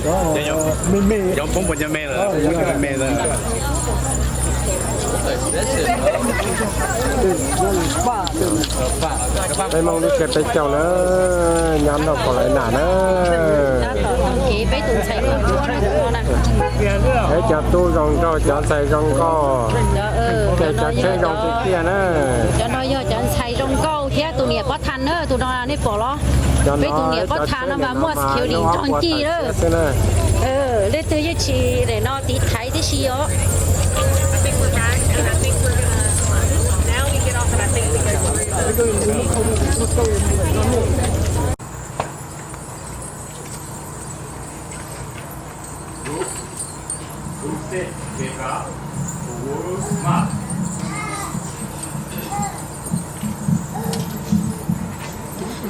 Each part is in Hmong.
Cov poob puas cov me lawm, me me lawm. Peb Hmoob lub tsev peb caug na, nyob nrog Carolina na. Peb cov tub zoo nraug, cov ntxhais zoo nkauj, cov tsheb zoo tiag tiag na. Cov no yog cov ntxhais zoo nkauj thiab tus niam pob tha na, tus no nej pom los? Peb tus niam pob tha no mas muaj security nrog ncig lawm. Leej twg yeej tsis no tiv thaiv tib si os.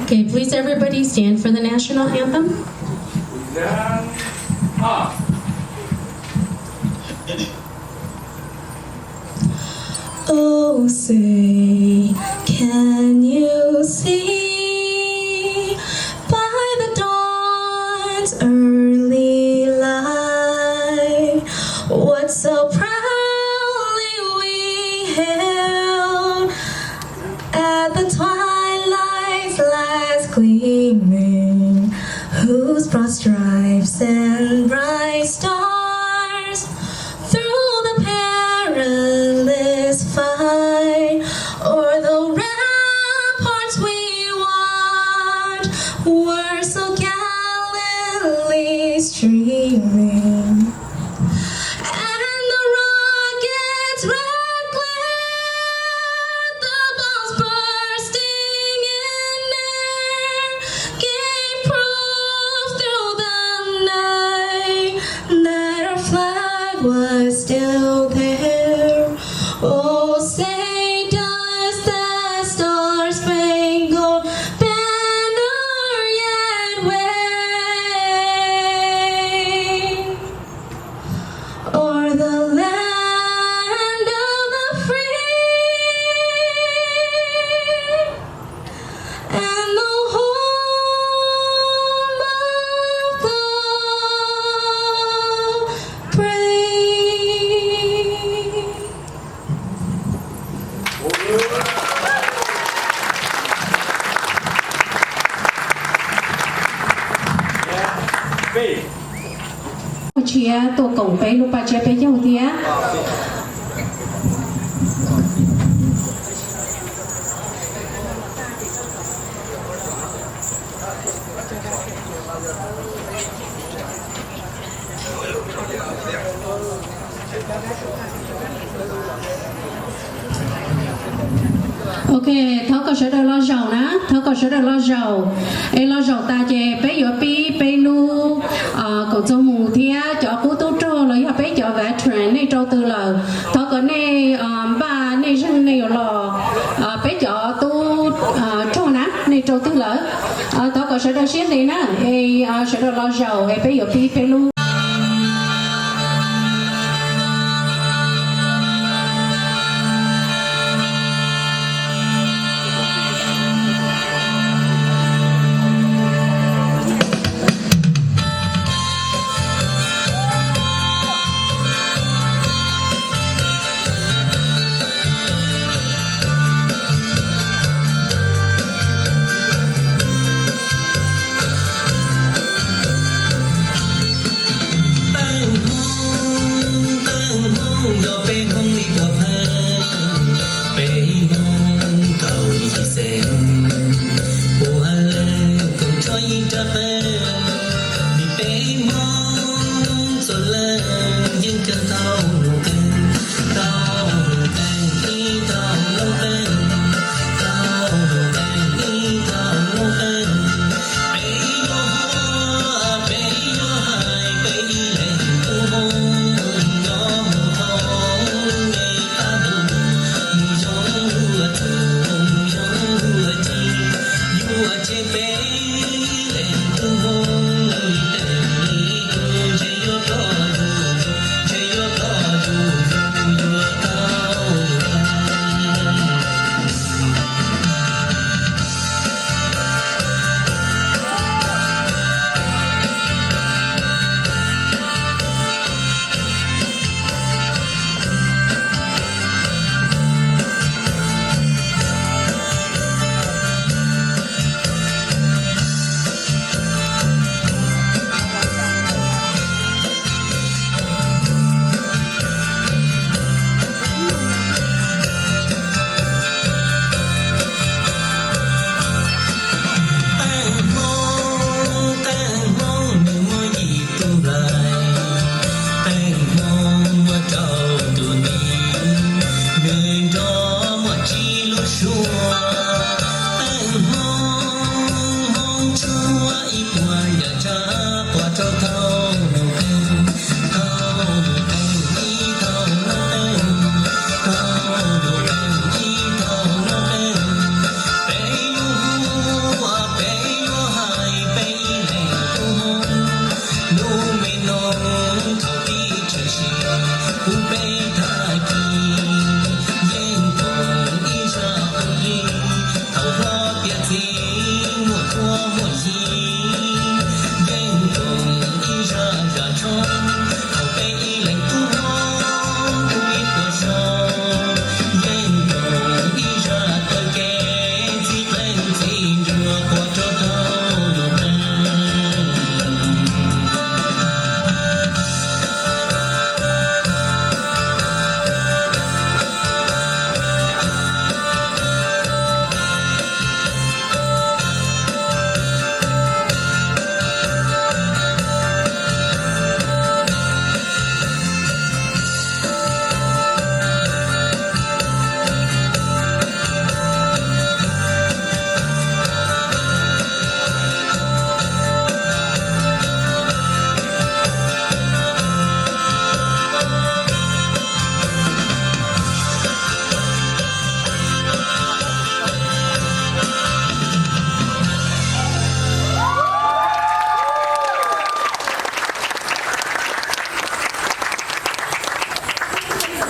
Okay, please everybody stand for the national anthem. Oh, say, can you see by the dawn's early light what so proudly we hailed at the twilight's last gleaming, whose broad stripes and bright stars through the perilous fight o'er the ramparts we watched were so gallantly streaming. And the rocket's red glare, the bombs bursting in air, gave proof through the night that our flag was still there. Oh, say does that star-spangled banner yet wave o'er the land of the free and the home of the brave? Tsiab tuaj koom peb lub paj tsiab peb caug thiab. Ok, thov kom sawv daws los zaum na, thov kom sawv daws los zaum. Es los zaum tas ces peb yuav pib peb lub koom txoos mus thiab cov qub tub rog los yog peb cov veteran nej rau twg lawm, thov kom nej npaj nej zeeg nej yuav los. Peb cov tub rog na, nej rau twg lawm, thov kom sawv daws siab ntev na, es sawv daws los zaum es peb yuav pib peb lub. Peb Hmoob, peb Hmoob yog peb Hmoob li puas pheej, peb Hmoob kaum yim xees, puav leej koom tso ib rab qeej, vim peb Hmoob txhua leej yeej kawg tau luag qeej, tau luag qeej ib tau luag qeej, tau luag qeej ib tau luag qeej. Peb yuav ua, peb yuav hais, peb ib leeg tus Hmoob nyob mus thoob me qab ntuj, mus zoo ua txuj mus zoo ua ci, yuav ua tsev peb ib leeg tus Hmoob li tej li tus ntshe yuav tau, ntshe yuav tau.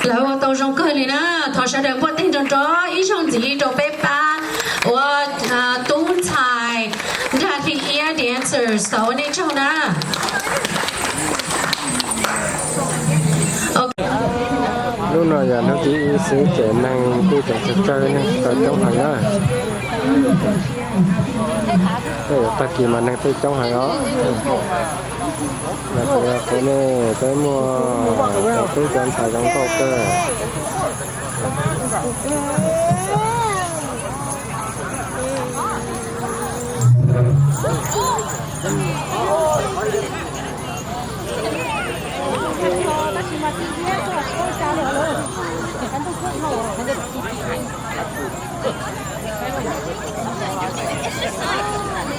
Lawv ua tau zoo kawg li na, thov sawv daws npuaj teg nrov nrov ib zaug ntxiv rau peb pab ua tub ntxhais Nraj Thim Iab dancers tau ua nej tsaug na. Lub no yog hnub thib ib xwb ces neeg kuj tseem tsawg tsawg, neeg tau coob heev na. Tej zaum tag kis mas neeg tej coob heev os. Yog kuv nej peb muaj cov tub cov ntxhais zoo nkauj kawg.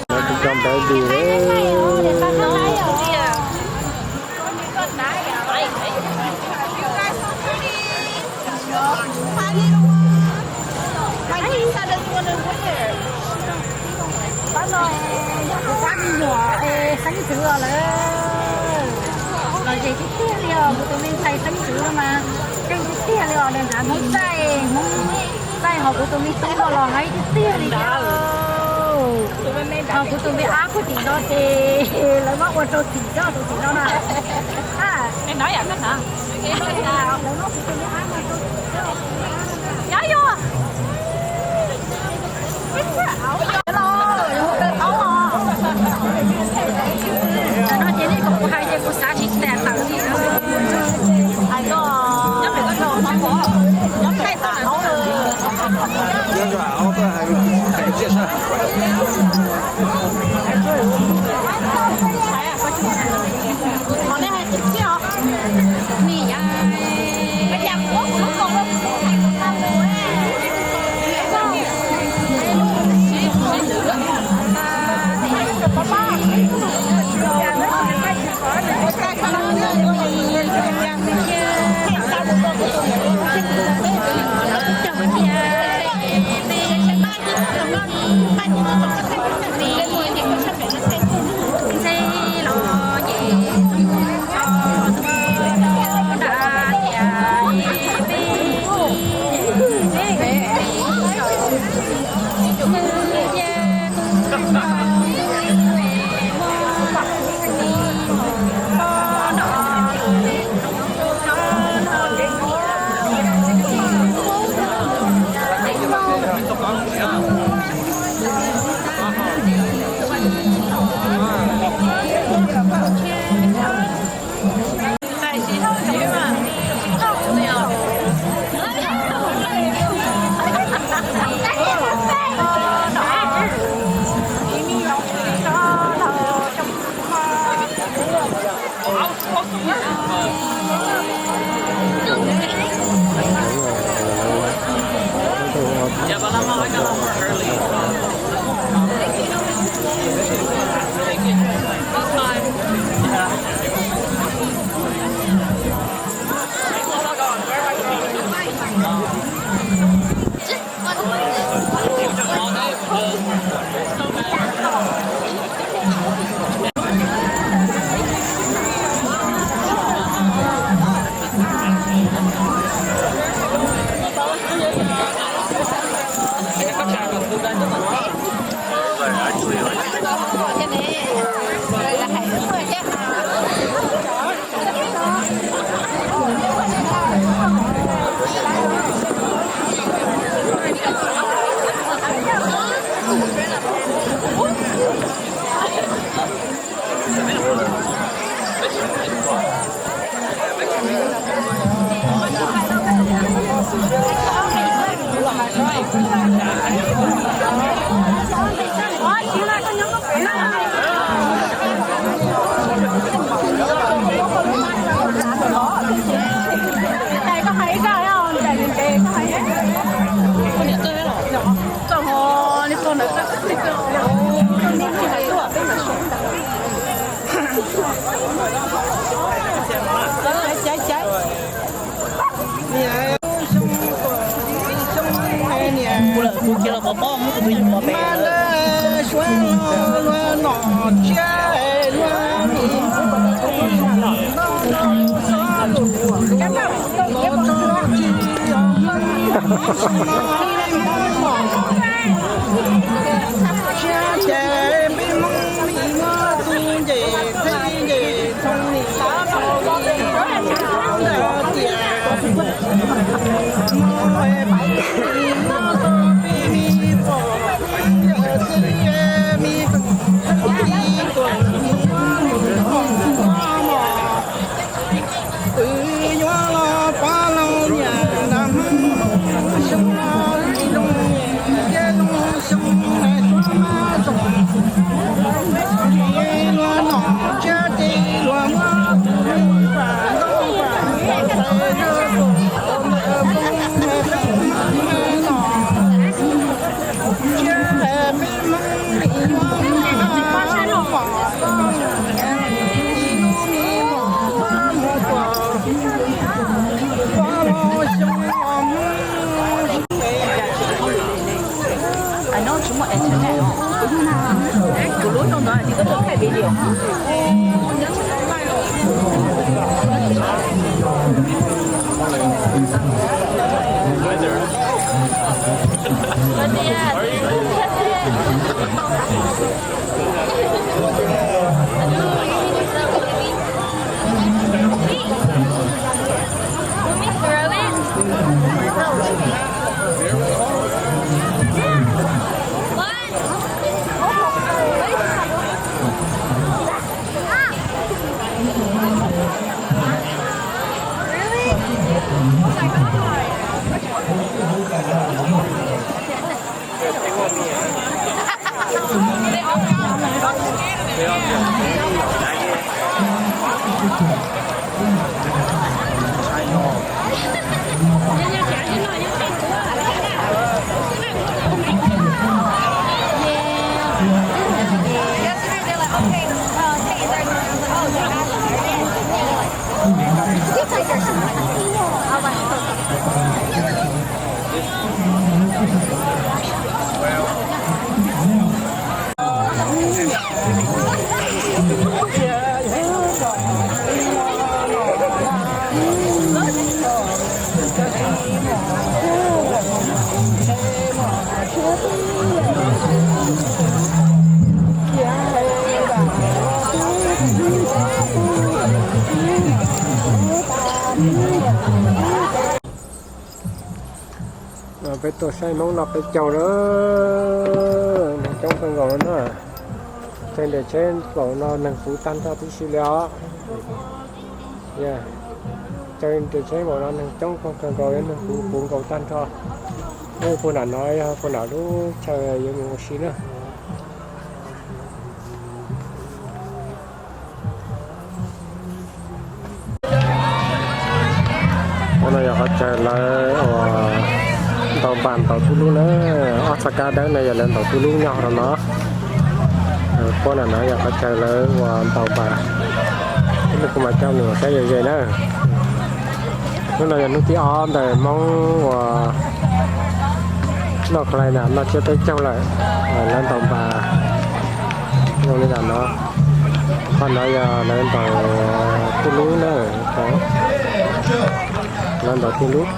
Lawv tsis tso baby li. Pab no yog kuv pab me nyuam es xeeb ntxwv os lawm. Los ze tiag tiag li os, kuv tus me ntxhais xeeb ntxwv no mas keej tiag tiag li os, nrog nrad Hmoob txaij, Hmoob txaij, ho kuv tus me tub no los nqaij tiag tiag li os. Ho kuv tus me ab puag tim no ces lawv muab ua rau tim coj tus tim no na. Tam no ces nej kom kuv hais ces kuv xav tsis tas tawm li. Kuv lawm kuv kiag los pov pob muab kuv tus yim pov pem. Ces peb Hmoob li muab tus nce txheeb nce ntxhoo li tias, peb me pom yawm txiv me koom txheeb txiv tuam mus pom mos. Twb yuav los pab los nyiam nram Hmoob xyoo no, zoo nyiam thiab zoo xyoo na, tuaj mas zoo. Ces luag nom tshiab ces luag muab tus me pam ntaub pam ntawv tais zog tus ntawd poob me pam me los. Tshiab peb Hmoob li yuav mas pom pom ib lub me los pab mus kom pab los xyoo los mus. Ai no tsis muaj internet os. Kuv lub rau ntawd ces koj tuaj thaij video. Peb tuaj saib Hmoob noj peb caug lawm, neeg coob kawg nkaus lawm na. Chaw nres tsheb npaum no neeg puv tag nrho tib si li os. Chaw nres tsheb npaum no neeg coob kawg nkaus, neeg puv puv nkaus tag nrho. Puag nram no yog puag nram lub chaw yuav mus ua si na. Qhov no yog qhov chaw lawv uas ntaus npas ntaus tub lub na. Ob txoj kab dawb no yog lawv ntaus tub lub nyob rau no. Puag nram no yog qhov chaw lawv uas ntaus npas. Ib pliag kuv mam coj mus saib ze ze na. Hnub no yog hnub thib ob ntawm Hmoob uas noj kha lai na, noj tsiab peb caug lawm. Lawv ntaus npas zoo li no. Qhov no yog lawv ntaus tub lub na. Lawv ntaus tub lub.